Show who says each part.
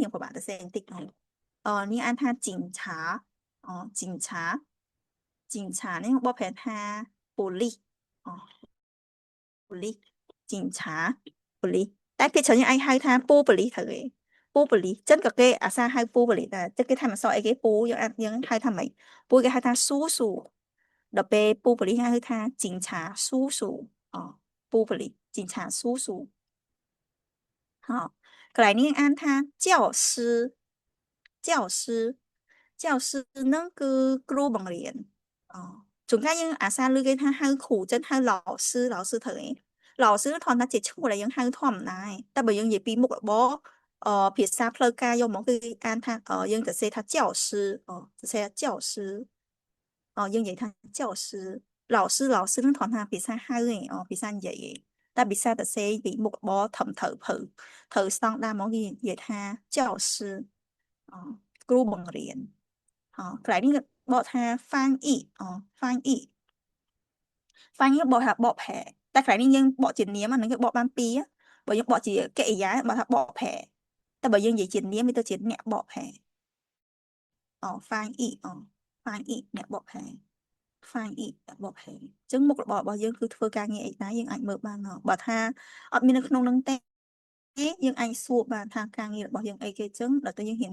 Speaker 1: រៀងពិបាកទៅសេបន្តិចអនេះអានថា警察អូ警察警察នេះបកប្រែថាប៉ូលីសអូប៉ូលីស警察ប៉ូលីសតែភាគច្រើនយើងអាចហៅថាពូប៉ូលីសត្រូវទេពូប៉ូលីសចិនក៏គេអាសាហៅពូប៉ូលីសដែរចឹងគេថាមិនសអីគេពូយើងអាចយើងហៅថាម៉េចពូគេហៅថាស៊ូស៊ូដល់ពេលពូប៉ូលីសហៅថា警察叔叔អូពូប៉ូលីស警察叔叔ហោកន្លែងនេះអានថា教师教师教師ហ្នឹងគឺគ្រូបង្រៀនអូជួនកាលយើងអាសាឮគេថាហៅគ្រូចិនហៅ老師老師ត្រូវទេ老師ធម្មតាជាឈ្មោះដែលយើងហៅធម្មតាឯងតែបើយើងនិយាយពីមុខរបរអភាសាផ្លូវការយកមកគឺអានថាយើងទៅសេថា教師អូទៅសេ教師អូយើងនិយាយថា教師老師老師នឹងធម្មតាភាសាហៅឯងអូភាសានិយាយឯងតែភាសាទៅសេពីមុខរបរធំត្រូវភៅត្រូវស្តង់ដារហ្មងគេនិយាយថា教師អូគ្រូបង្រៀនអូកន្លែងនេះបកថា翻譯អូ翻譯翻譯បកថាបកប្រែតែកន្លែងនេះយើងបកជានាមអាហ្នឹងគេបកបានពីរបើយើងបកជាកិរិយាបកថាបកប្រែតែបើយើងនិយាយជានាមវាទៅជាអ្នកបកប្រែអូ翻譯អូ翻譯អ្នកបកប្រែ翻譯អ្នកបកប្រែអញ្ចឹងមុខរបររបស់យើងគឺធ្វើការងារអីដែរយើងអាចមើលបានបើថាអត់មាននៅក្នុងនឹងទេយើងអាចសួរបានថាការងាររបស់យើងអីគេអញ្ចឹងដល់ទៅយើងរៀន